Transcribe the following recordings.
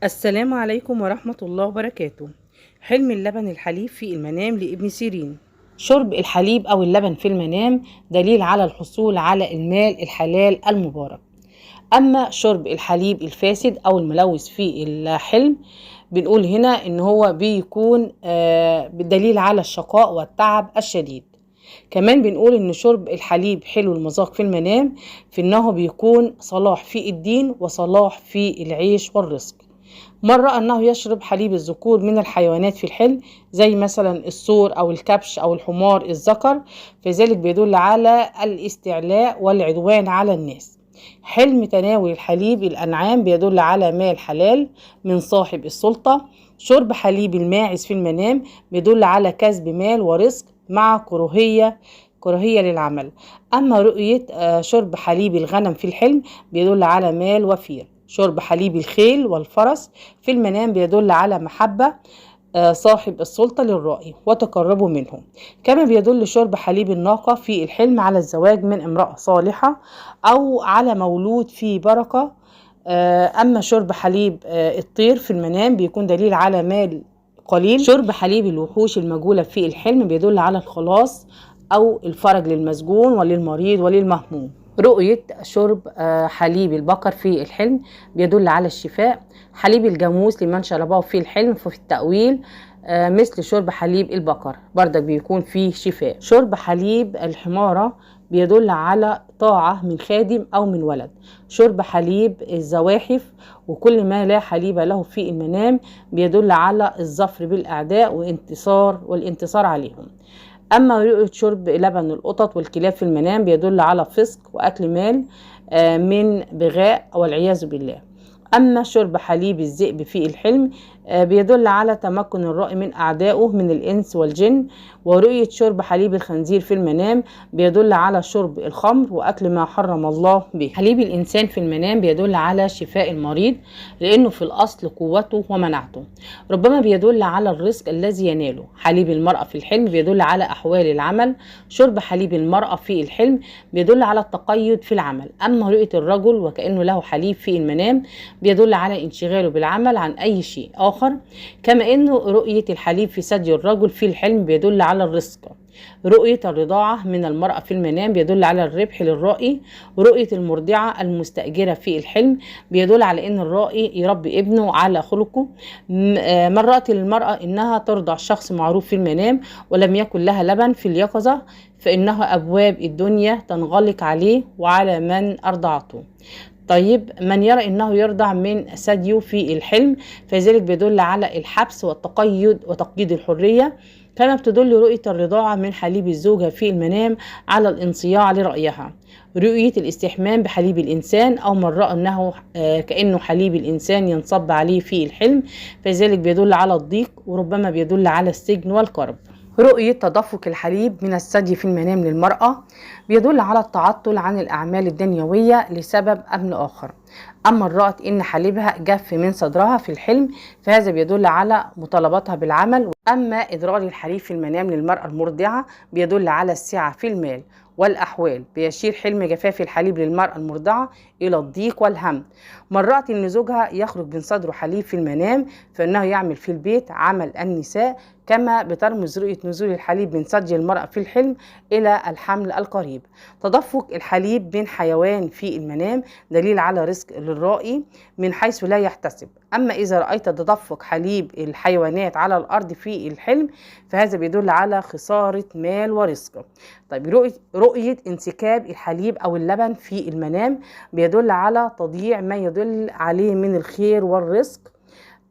السلام عليكم ورحمة الله وبركاته. حلم اللبن الحليب في المنام لابن سيرين. شرب الحليب أو اللبن في المنام دليل على الحصول على المال الحلال المبارك. أما شرب الحليب الفاسد أو الملوث في الحلم بنقول هنا إن هو بيكون بدليل على الشقاء والتعب الشديد. كمان بنقول إن شرب الحليب حلو المذاق في المنام في إنه بيكون صلاح في الدين وصلاح في العيش والرزق. مرة أنه يشرب حليب الذكور من الحيوانات في الحلم زي مثلا الثور أو الكبش أو الحمار الذكر، فذلك بيدل على الاستعلاء والعدوان على الناس. حلم تناول الحليب الأنعام بيدل على مال حلال من صاحب السلطة. شرب حليب الماعز في المنام بيدل على كسب مال ورزق مع كراهية للعمل. أما رؤية شرب حليب الغنم في الحلم بيدل على مال وفير. شرب حليب الخيل والفرس في المنام بيدل على محبة صاحب السلطة للرائي وتقربه منه. كما بيدل شرب حليب الناقة في الحلم على الزواج من امرأة صالحة أو على مولود فيه بركة. أما شرب حليب الطير في المنام بيكون دليل على مال قليل. شرب حليب الوحوش المجهولة في الحلم بيدل على الخلاص أو الفرج للمسجون وللمريض وللمهموم. رؤية شرب حليب البقر في الحلم بيدل على الشفاء. حليب الجاموس لمن شربه في الحلم ففي التأويل مثل شرب حليب البقر بردك بيكون فيه شفاء. شرب حليب الحمارة بيدل على طاعة من خادم أو من ولد. شرب حليب الزواحف وكل ما لا حليب له في المنام بيدل على الظفر بالأعداء والانتصار عليهم. أما رؤية شرب لبن القطط والكلاب في المنام بيدل على فسق وأكل مال من بغاء والعياذ بالله. أما شرب حليب الذئب في الحلم بيدل على تمكن الرائي من أعدائه من الإنس والجن. ورؤية شرب حليب الخنزير في المنام بيدل على شرب الخمر وأكل ما حرم الله به. حليب الإنسان في المنام بيدل على شفاء المريض لأنه في الأصل قوته ومناعته. ربما بيدل على الرزق الذي يناله. حليب المرأة في الحلم بيدل على أحوال العمل. شرب حليب المرأة في الحلم بيدل على التقيد في العمل. أما رؤية الرجل وكأنه له حليب في المنام بيدل على انشغاله بالعمل عن أي شيء آخر. كما أنه رؤية الحليب في ثدي الرجل في الحلم بيدل على الرزق. رؤية الرضاعة من المرأة في المنام بيدل على الربح للرائي. رؤية المرضعة المستأجرة في الحلم بيدل على أن الرائي يربي ابنه على خلقه. من رأت المرأة أنها ترضع شخص معروف في المنام ولم يكن لها لبن في اليقظة فإنها أبواب الدنيا تنغلق عليه وعلى من أرضعته. طيب من يرى انه يرضع من ثديه في الحلم فذلك بيدل على الحبس والتقيد وتقييد الحرية. كما بتدل رؤية الرضاعة من حليب الزوجة في المنام على الانصياع لرأيها. رؤية الاستحمام بحليب الإنسان أو من رأى أنه كأنه حليب الإنسان ينصب عليه في الحلم فذلك بيدل على الضيق وربما بيدل على السجن والكرب. رؤية تدفق الحليب من الثدي في المنام للمرأة بيدل على التعطل عن الأعمال الدنيوية لسبب أم آخر. أما رأت إن حليبها جف من صدرها في الحلم فهذا بيدل على مطالبتها بالعمل. أما إدرار الحليب في المنام للمرأة المرضعة بيدل على السعة في المال والأحوال. بيشير حلم جفاف الحليب للمرأة المرضعة إلى الضيق والهم. من رأت إن زوجها يخرج من صدره حليب في المنام فإنه يعمل في البيت عمل النساء. كما بترمز رؤية نزول الحليب من ثدي المرأة في الحلم إلى الحمل القريب. تدفق الحليب من حيوان في المنام دليل على رزق للرائي من حيث لا يحتسب. أما إذا رأيت تدفق حليب الحيوانات على الأرض في الحلم فهذا بيدل على خسارة مال ورزق. طيب رؤية انسكاب الحليب أو اللبن في المنام بيدل على تضييع ما يدل عليه من الخير والرزق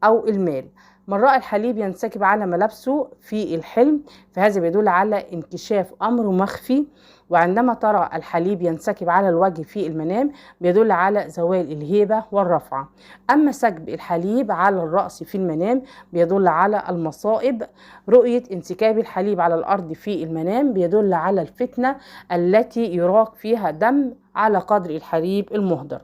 أو المال. من رأى الحليب ينسكب على ملابسه في الحلم فهذا بيدل على انكشاف أمر مخفي. وعندما ترى الحليب ينسكب على الوجه في المنام بيدل على زوال الهيبة والرفعة. أما سكب الحليب على الرأس في المنام بيدل على المصائب. رؤية انسكاب الحليب على الأرض في المنام بيدل على الفتنة التي يراق فيها دم على قدر الحليب المهدر.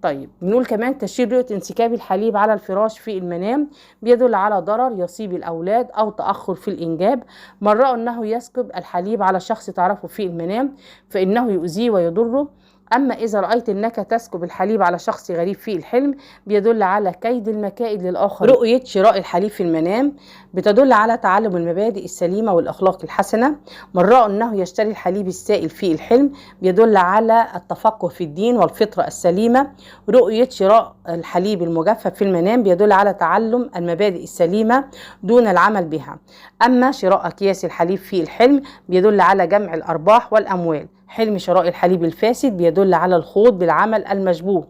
طيب بنقول كمان تشير رؤية انسكاب الحليب على الفراش في المنام بيدل على ضرر يصيب الأولاد أو تأخر في الإنجاب. من رأى أنه يسكب الحليب على شخص تعرفه في المنام فإنه يؤذيه ويضره. أما إذا رأيت أنك تسكب الحليب على شخص غريب في الحلم بيدل على كيد المكائد للآخر. رؤية شراء الحليب في المنام بتدل على تعلم المبادئ السليمة والأخلاق الحسنة. من رأى أنه يشتري الحليب السائل في الحلم بيدل على التفقه في الدين والفطرة السليمة. رؤية شراء الحليب المجفف في المنام بيدل على تعلم المبادئ السليمة دون العمل بها. أما شراء أكياس الحليب في الحلم بيدل على جمع الأرباح والأموال. حلم شراء الحليب الفاسد بيدل على الخوض بالعمل المشبوه.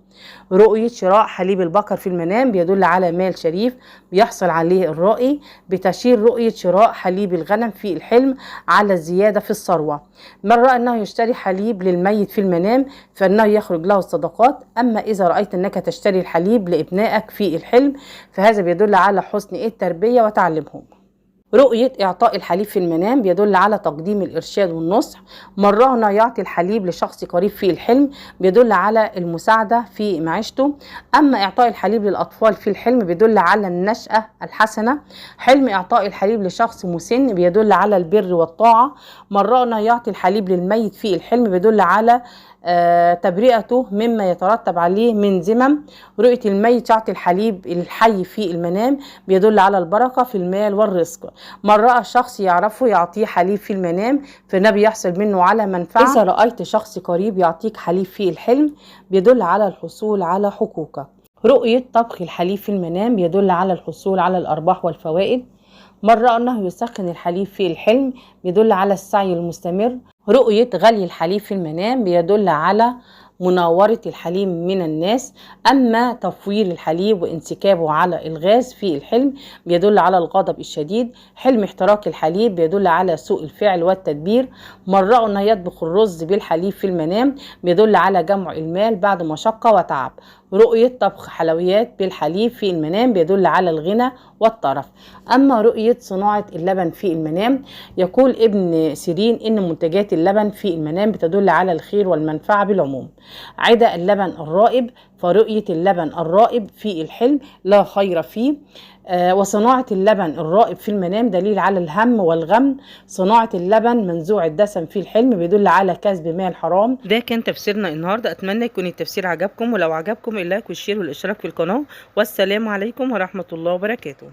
رؤية شراء حليب البقر في المنام بيدل على مال شريف بيحصل عليه الرائي. بتشير رؤية شراء حليب الغنم في الحلم على الزيادة في الثروة. من رأى أنه يشتري حليب للميت في المنام فإنه يخرج له الصدقات. أما إذا رأيت أنك تشتري الحليب لابنائك في الحلم فهذا بيدل على حسن التربية وتعليمهم. رؤية إعطاء الحليب في المنام بيدل على تقديم الإرشاد والنصح. من رأى أنه يعطي الحليب لشخص قريب في الحلم بيدل على المساعدة في معيشته. أما إعطاء الحليب للأطفال في الحلم بيدل على النشأة الحسنة. حلم إعطاء الحليب لشخص مسن بيدل على البر والطاعة. من رأى أنه يعطي الحليب للميت في الحلم بيدل على تبرئته مما يترتب عليه من ذمم. رؤية الميت يعطي الحليب الحي في المنام بيدل على البركة في المال والرزق. من رأى شخص يعرفه يعطيه حليب في المنام فإنه بيحصل منه على منفعة. إذا رأيت شخص قريب يعطيك حليب في الحلم بيدل على الحصول على حقوقك. رؤية طبخ الحليب في المنام بيدل على الحصول على الأرباح والفوائد. من رأى أنه يسخن الحليب في الحلم بيدل على السعي المستمر. رؤية غلي الحليب في المنام بيدل على مناورة الحليب من الناس. أما تفوير الحليب وانسكابه على الغاز في الحلم بيدل على الغضب الشديد. حلم احتراق الحليب بيدل على سوء الفعل والتدبير. من رأى أنه يطبخ الرز بالحليب في المنام بيدل على جمع المال بعد مشقة وتعب. رؤية طبخ حلويات بالحليب في المنام بيدل على الغنى والطرف. أما رؤية صناعة اللبن في المنام يقول ابن سيرين إن منتجات اللبن في المنام بتدل على الخير والمنفعة بالعموم. عدا اللبن الرائب فرؤية اللبن الرائب في الحلم لا خير فيه. وصناعة اللبن الرائب في المنام دليل على الهم والغم. صناعة اللبن منزوع الدسم في الحلم بيدل على كسب مال حرام. ده كان تفسيرنا النهاردة. أتمنى يكون التفسير عجبكم، ولو عجبكم اللايك والشير والاشتراك في القناة. والسلام عليكم ورحمة الله وبركاته.